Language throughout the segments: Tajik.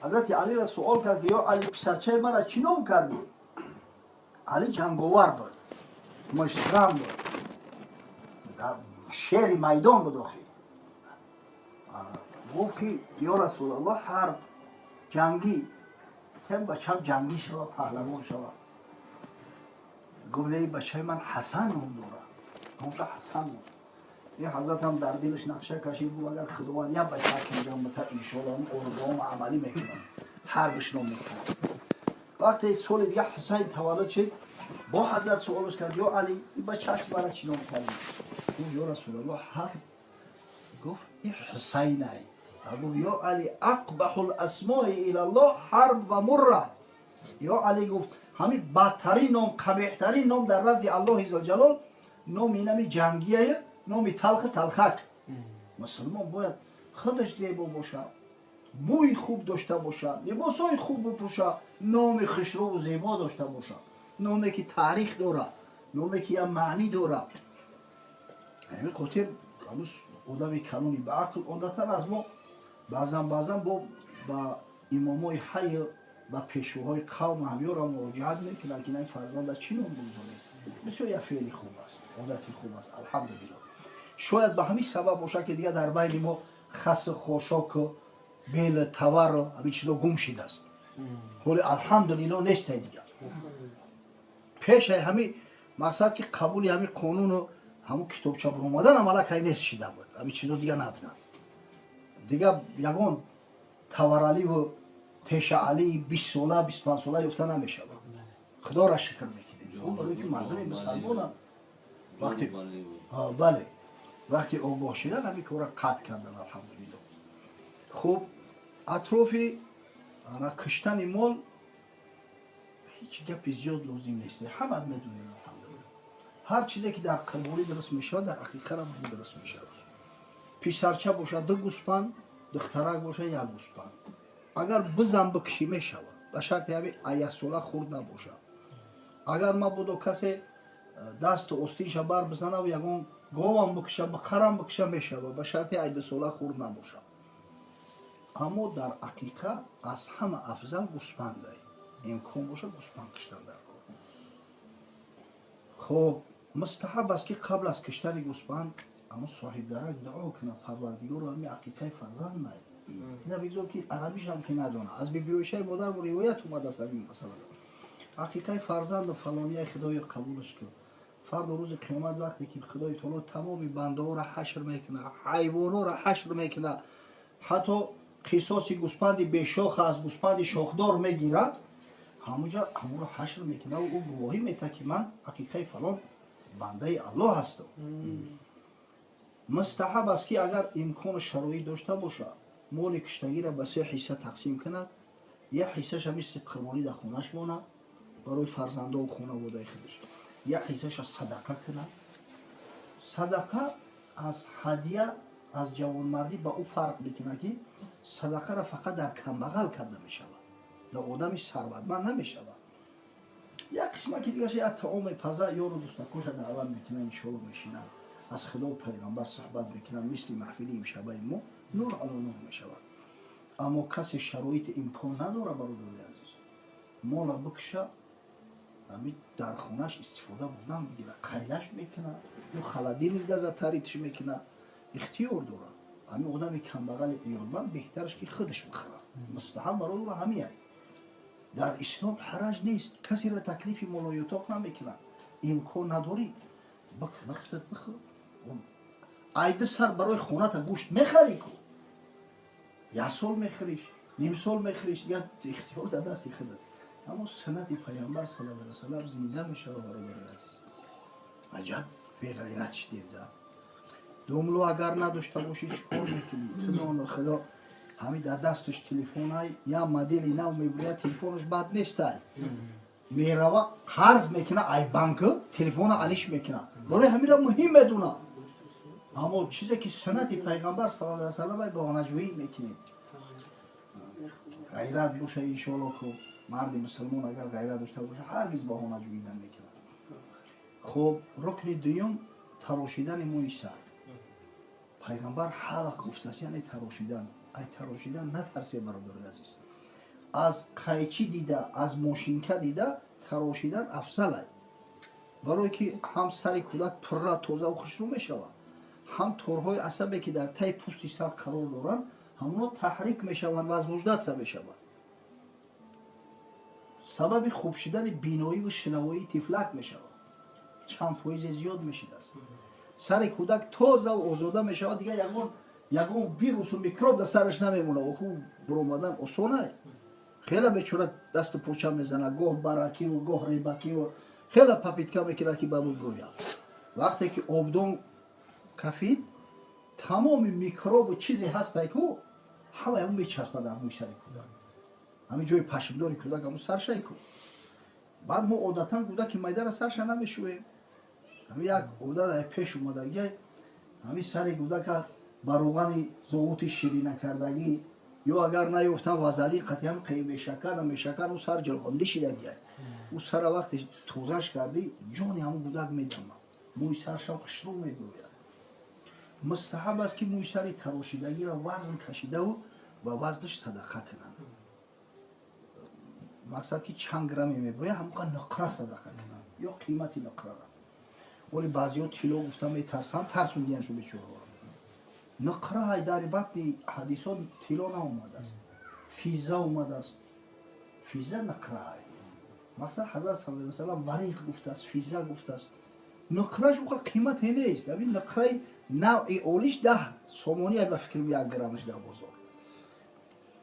Ҳазрати Алиро суол кард, ки ё Али, писарчаи мара чӣ ном кардӣ? Али ҷанговар буд, муштзан буд, шери майдон буд. Охи гуфт, ки ё Расулаллоҳ, ҳарб, ҷангӣ, кем бачам ҷангӣ шава, паҳлавон шава. Гуфт: не, бачаи ман Ҳасан ном дорад, номша Ҳасан ном. Ин ҳазратам дар дилаш нақша кашид, гуфт: агар Худованд як бача кунҷам бита, иншоалло орзуҳомо амалӣ мекунам, ҳарбиш ном мекунам. Вақте соли дига Ҳусайн таваллуд шид, бо ҳазрат суолаш кард: ё Али, ин бачааш мара чӣ ном кардӣ? Гуфт: ё Расулаллоҳ, ҳарб. Гуфт: ин Ҳусайнай. Гуфт: ё Али, أقبح الأسماء إلى الله حرب و مرة. Ё Али, гуфт, ҳамин бадтарин ном, қабеҳтарин ном дар назди Аллоҳи зулҷалол номи инами ҷангияе, номи талхи талхак. Мусулмон бояд худаш зебо бошад, бӯи хуб дошта бошад, либосҳои хуб бипӯшад, номи хушрӯву зебо дошта бошад, номе ки таърих дорад, номе ки як маънӣ дорад. Ҳамин хотир ҳанӯз одами калони ба ақл одатан аз мо баъзан баъзан бо ба имомои ҳай, ба пешвоҳои қавм ҳамёро муроҷиат мекунанд, ки ин фарзанда чӣ ном бигузорем. Бисёр як феъли хуб аст, одати хуб аст, алҳамдулилло. Шояд ба ҳамин сабаб бошад, ки дигар дар байни мо хасу хошоку бел таварро ҳамин чизо гум шидааст. Ҳоли алҳамдулилло нестай дигар. Пешаи ҳамин мақсад, ки қабули ҳамин қонуну ҳамун китобча буромадан аллакай нест шида буд, ҳамин чизо дигар набуданд. Дигар ягон тавараливу тешаалии 20 сола, 25 сола ёфта намешавад. Худоро шукр мекунем, барои ки мардуми мусалмонам вақте, бале, вақте огоҳ шидан, ҳамин кора қатъ кардан, алҳамдулилло. Хуб, атрофи ана киштани мол ҳеҷ гапи зиёд лозим нест, ҳамат медонем, алҳамдулилло. Ҳар чизе ки дар қурбонӣ дуруст мешавад, дар ақиқарам дуруст мешавад. Писарча бошад, ду гӯспанд, духтарак бошад, як гӯспанд. Агар бизан бикшӣ, мешавад, ба шарти ҳамин 1 сола хурд набошад. Агар мабодо касе дасту остинша бар бизанаву ягон говам бикша, бақарам бикша, мешавад, ба шарти 2 сола хурд набошад. Аммо дар ақиқа аз ҳама афзал гӯспандай, имкон бошад, гӯспанд киштан дар кор. Хуб, мустаҳаб аст, ки қабл аз киштани гӯспанд аммо соҳибдарак дуо кунад: Парвардигоро, ҳами ақиқаи фарзанд май, ина бигзор, ки арабишам ки надона. Аз Бибиоишаи модар ривоят омадааст ҳамин масъала: ақиқаи фарзанду фалонияи, Худоё, қабулаш кун. Фардо рӯзи қиёмат, вақте ки Худои таоло тамоми бандаҳоро ҳашр мекунад, ҳайвонҳоро ҳашр мекунад, ҳатто қисоси гӯспанди бешох аз гӯспанди шохдор мегирад, ҳамуҷа ҳамонро ҳашр мекунад ва ӯ гувоҳӣ метаҳад, ки ман ақиқаи фалон бандаи Аллоҳ ҳастам. Мустаҳаб аст, ки агар имкону шароит дошта бошад, моли киштагиро ба се ҳисса тақсим кунад. Як ҳиссаша мисли қурбонӣ дар хонаш монад барои фарзандову хонаводаи худаш, як ҳиссаша садақа кунад. Садақа аз ҳадия, аз ҷавонмардӣ ба ӯ фарқ мекунад, ки садақаро фақат дар камбағал карда мешавад, дар одами сарватманд намешавад. Як қисмаки дигаша як таом мепаза, ёру дӯстакоша даъват мекунад, иншоалло, мешинад, аз Худо, Пайғамбар суҳбат мекунад, мисли маҳфили имшабаи мо, نور على نور мешавад. Аммо касе шароити имкон надорад, бародари азиз, мола бикша, ҳами дар хонаш истифода бурдан бигирад, қайлаш мекунад ё холодильник да затаритш мекунад, ихтиёр дорад. Ҳамин одами камбағали иёлманд беҳтараш ки худаш бихӯрад, мустаҳаб барои ӯро ҳамияй. Дар ислом ҳараҷ нест, касеро таклифи молоютоқ намекунад. Имкон надорӣ, бихӯрад, бихӯр. Айди сар барои хоната гӯшт мехарӣ ку, як сол мехӯриш, ним сол мехӯриш, як ихтиёр дар дасти худат. Аммо суннати Пайғамбар саллаллоҳу алайҳи васаллам зинда мешавад, бародари азиз. Аҷаб беғайрат шидем да. Домло, агар надошта бошӣ, чӣ кор мекунӣ? Ту нону Худо ҳамин дар дасташ телефонай, як модели нав мебуряд, телефонаш бад нестай, мерава, қарз мекуна ай банк, телефона алиш мекуна, барои ҳаминро муҳим медуна. Аммо чизе ки суннати Пайғамбар саллаллоҳу алайҳи васаллам, баҳонаҷӯӣ мекунем. Ғайрат боша, иншоалло, ку марди мусулмон агар ғайрат дошта боша, ҳаргиз баҳонаҷӯӣ намекунад. Хуб, рукни дуюм тарошидани мӯи сар. Пайғамбар حلق гуфтааст, яъне тарошидан. Ай тарошидан натарсе, бародари азиз. Аз қайчӣ дида, аз мошинка дида тарошидан афзалай, барое ки ҳам сари кӯдак пурра тозаву хушрӯ мешавад, ҳам торҳои асабе, ки дар таи пӯсти сар қарор доранд, ҳамоно таҳрик мешаванд, возбуждаться мешаванд, сабаби хуб шудани биноиву шинавоии тифлак мешавад, чанд фоизе зиёд мешидааст. Сари кӯдак тозаву озода мешавад, дигар ягон вирусу микроб дар сараш намемонад. Оху буромадан осонай, хеле бечора дасту поча мезанад, гоҳ баракиву, гоҳ ребакиву, хеле попытка мекунад, ки ба буброяд. Вақте ки обдон кафид, тамоми микробу чизе ҳастай ку, ҳамаи он мечаспад дар мӯи сари кӯдак, ҳамин ҷои пашмдори кӯдак, ҳамун саршай ку. Баъд мо одатан кӯдаки майдара сарша намешӯем. Ҳамин як одат пеш омадагӣ, ҳамин сари кӯдака ба руғани зовути ширинакардагӣ ё агар наёфтам, вазалин қатъиам мешакан мешакан, ӯ сар ҷилғонди шидагия. Ӯ сара вақте тозаш кардӣ, ҷони ҳамун кӯдак медамад, мӯи саршам хушрӯ мебурӯяд. Мустаҳаб аст, ки мӯи сари тарошидагиро вазн кашидаву ба вазнаш садақа кунанд. Мақсад, ки чанд грамме мебояд, ҳамоқа нуқра садақа кунанд ё қимати нуқрара. Вале баъзеҳо тилло гуфта метарсанд, тарс медиҳанд шу бечораҳоро. Нуқра ҳай, дар батни ҳадисот тилло наомадааст, физза омадааст. Физза нуқра ҳай. Мақсад, ҳазрат сал васалам вариқ гуфтааст, физза гуфтааст. Нуқраш уқа қимате нест. Ҳамин нуқраи навъи олиш 10 сомонӣ, ба фикрам, 1 граммаш дар бозор.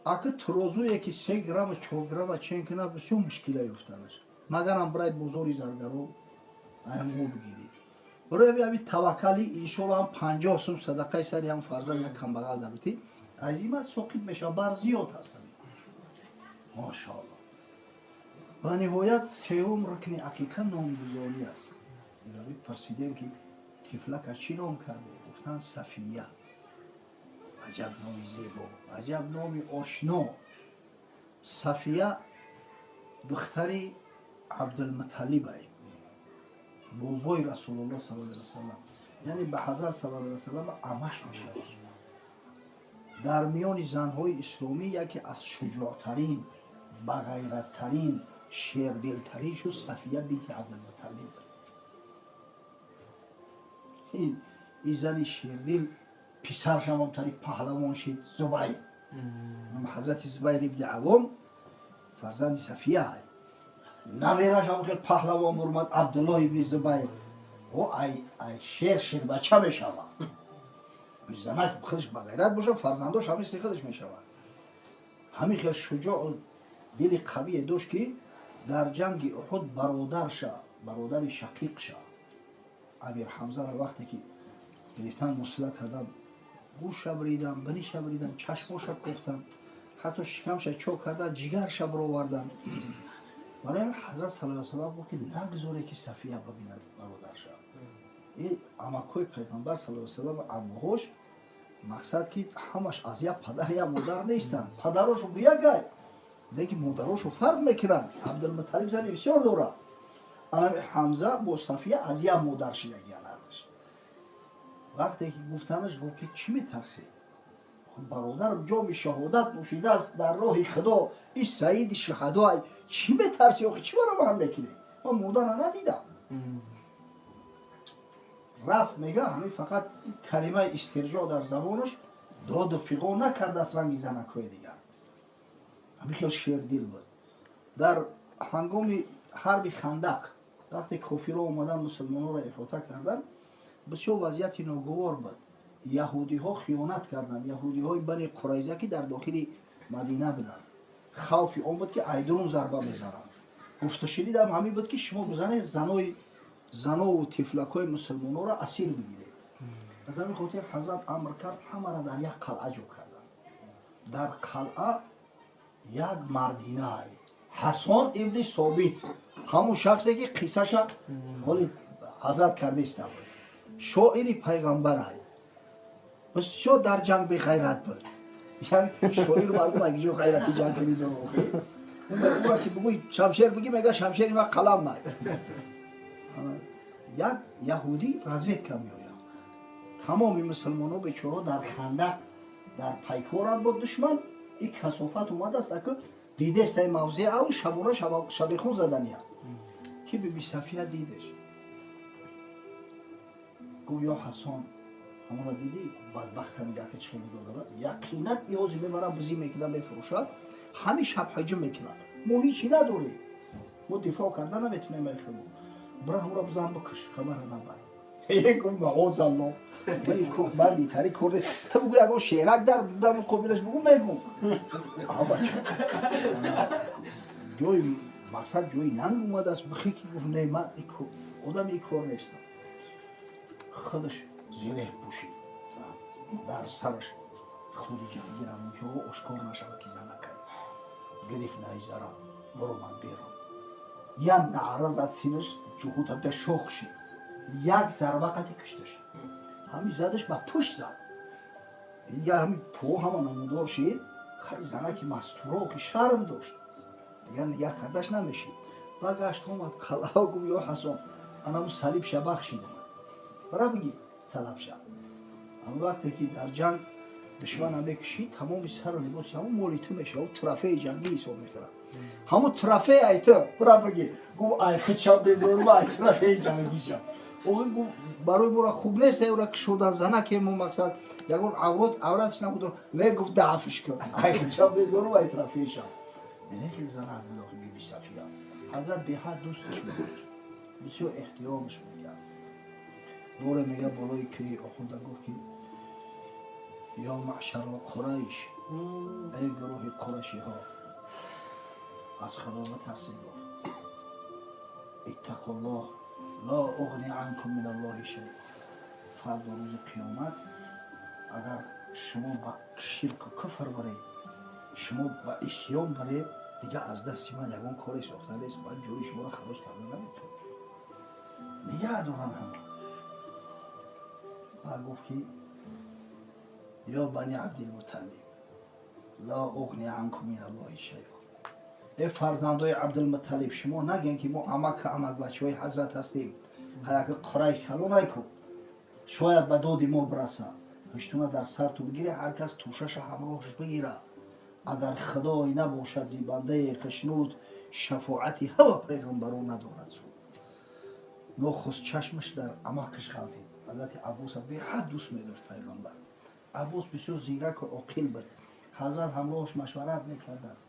Ака, турозуе ки 3 грамма, 4 грамма чен кунад, бисёр мушкила ёфтанаш, магарам бирай бозори заргаро ҳамҳо бигирӣ. Барои ҳами таваккалӣ, иншоалло, ҳам 50 сум садақаи сари ҳам фарзанд як камбағал дарутӣ, азимат соқит мешавад, бар зиёд ҳаст, мошоалло. Ва ниҳоят, сеюм рукни ақиқа номгузорӣ аст. Пурсидем, ки тифлака чӣ ном карде? Гуфтанд: Сафия. Аҷаб номи зебо, аҷаб номи ошно! Сафия духтари Абдулмуталлибай, бобои Расулулло сал васалам, яъне ба ҳазрат сал васалам амаш мешавад. Дар миёни занҳои исломӣ яке аз шуҷоътарин, бағайраттарин, шердилтарин шуд Сафия бинти Абдулмуталлиб. Ин зани шердил, писаршам ҳамтари паҳлавон шид, Зубайр. Ҳазрати Зубайр ибни Авом фарзанди Сафия, набераш ҳам хел паҳлавон бурмад, Абдуллоҳ ибни Зубайр. О, ай ай шер шербача мешавад. Занак худаш бағайрат бошад, фарзандош ҳам мисли худаш мешавад. Ҳамин хел шуҷоъу дили қавие дошт, ки дар ҷанги Уҳуд бародарша, бародари шақиқша, Амир Ҳамзаро вақте ки гирифтан, мусла кардан, гӯша бридан, биниша бридан, чашмоша кофтан, ҳатто шикамша чок кардан, ҷигарша бировардан. Барои ҳамин ҳазрат сал салам гуфт, ки нагзоре, ки Сафия бибинад бародарша. И амакҳои Пайғамбар сал салам, аммоҳош, мақсад, ки ҳамаш аз як падар, як модар нестанд. Падарошу якай, лекин модарошу фарқ мекунанд. Абдулмуталиб зани бисёр дорад. Анами Ҳамза бо Сафия аз як модар шидагиан ардаш. Вақте ки гуфтанаш, гуфт, ки чӣ метарсед? Бародарам ҷоми шаҳодат нӯшидааст дар роҳи Худо, и саиди шуҳадо, чӣ метарси охи? Чӣ бара ман мекунӣ? Ман модара надидам. Рафт, мега, ҳамин фақат калимаи истирҷо дар забонаш, доду фиғон накардааст ранги занакҳои дигар. Ҳамин хел шердил буд. Дар ҳангоми ҳарби Хандақ, вақте кофирҳо омадан, мусулмонҳоро иҳота карданд, бисёр вазъияти ногувор буд. Яҳудиҳо хиёнат карданд, яҳудиҳои Бани Қурайза, ки дар дохили Мадина буданд. Хавфи он буд, ки айдурун зарба мезананд. Гуфташунидам ҳамин буд, ки шумо бизанед, занои занову тифлакҳои мусулмонҳоро асир бигиред. Аз ҳамин хотир ҳазрат амр кард, ҳамаро дар як қалъа ҷо карданд. Дар қалъа як мардинай, Ҳасон ибни Собит, ҳамун шахсе, ки қиссаша ҳоли ҳазрат кардиста буд, шоири пайғамбарай, бисёр дар ҷанг беғайрат буд. Шоир мардум ҷо ғайрати ҷанг кунӣ ки бугӯй шамшер бигӣ, мега: «Шамшери ман қалам май». Як яҳудӣ разведка меояд. Тамоми мусулмонҳо бечораҳо дар хандақ дар пайкоранд бо душман. И касофат омадааст, ака. Дидест ай мавзеъ ав шабона шабихун задания. Ки Биби Сафия дидеш. Гуфт: «Ё Ҳасан, ҳамона дидӣ, бадбахта нигоҳ ки чӣ хел нигоҳ дорад. Яқинан иҳози мебарам, бизӣ мекунам, мефурӯшад, ҳамин шаб ҳаҷм мекунад. Мо ҳичи надорем, мо дифоъ карда наметунем. Ай хело бира, ҳамора бизан, бикаш, хабара набар». Гуфт: «Маозалло, марди тари кор нест. Ту бугӯ, ягон шерак дар муқобилаш бугӯ, мегум. Бача, ҷои мақсад, ҷои нанг омадааст, бихе ки». Гуфт: «Не, ман одами ин кор нестам». Худаш зиреҳ пӯшид, дар сараш худи ҷангира, мумкин ошкор нашавад, ки занакай. Гирифт найзара, баромад берун, як наъра зад, синаш ҷуҳуд ҳамта шох шид, як зарба қати кишташ. Ҳами задаш, ба пушт зад, я ҳами по ҳама намудор шид. Хай, занаки мастуро ки шарм дошт, дигар нигаҳ кардаш намешид. Ба гашт омад қалъа, гуфт: «Ё Ҳасан, анаму салибша бахшидам, бара биги салабша». Ҳамн вақте ки дар ҷанг душмана мекушӣ, тамоми сару либоси ҳамун моли ту мешава, трофеи ҷангӣ ҳисоб мекунад. Ҳамун трофей ай ту, бира биги. Гуфт: «Ай хичам безорма, ай трофеи ҷангиша». Охи, гуфт, барои мора хуб нест ора кушодан, занаке мо, мақсад, ягон аврот авратш набуд. Не, гуфт, дафш кун, ай хичам безорма, ай трофейшам. Хел занак буд охи Биби Сафия. Ҳазрат беҳад дӯсташ медошт, бисёр эҳтиромаш мекард. Боре, мега, болои кӯҳи Уҳуда гуфт ки: «Ё маъшара Қурайш, эй гурӯҳи қурашиҳо, аз Худо битарсед». Гуфт: «Иттақуллоҳ, ла уғни анкум мин Аллоҳи шай». Фардо рӯзи қиёмат, агар шумо ба ширку куфр баред, шумо ба исён баред, дигар аз дасти ман ягон коре сохта нест, ман ҷои шуморо халос карда наметавонам. Нигаҳ дорам ҳама. Баъд гуфт ки: «Ё бани Абдилмуталлиб, ла уғни анкум мин Аллоҳи шайъа». Э фарзандои Абдулмуталлиб, шумо нагӯен, ки мо амака амакбачаҳои ҳазрат ҳастем. Ҳаяки Қурайш калонай ку, шояд ба доди мо бираса. Ҳуштуна дар сарту бигире, ҳар кас тӯшаша ҳамроҳш бигира. Агар Худой набошад зибандае хушнуд, шафоати ҳама пайғамбарон надорад суд. Нохуст чашмаш дар амакаш ғалтид. Ҳазрати Аббоса беҳад дӯст медошт пайғамбар. Аббос бисёр зираку оқил буд, ҳазрат ҳамроҳш машварат мекардааст.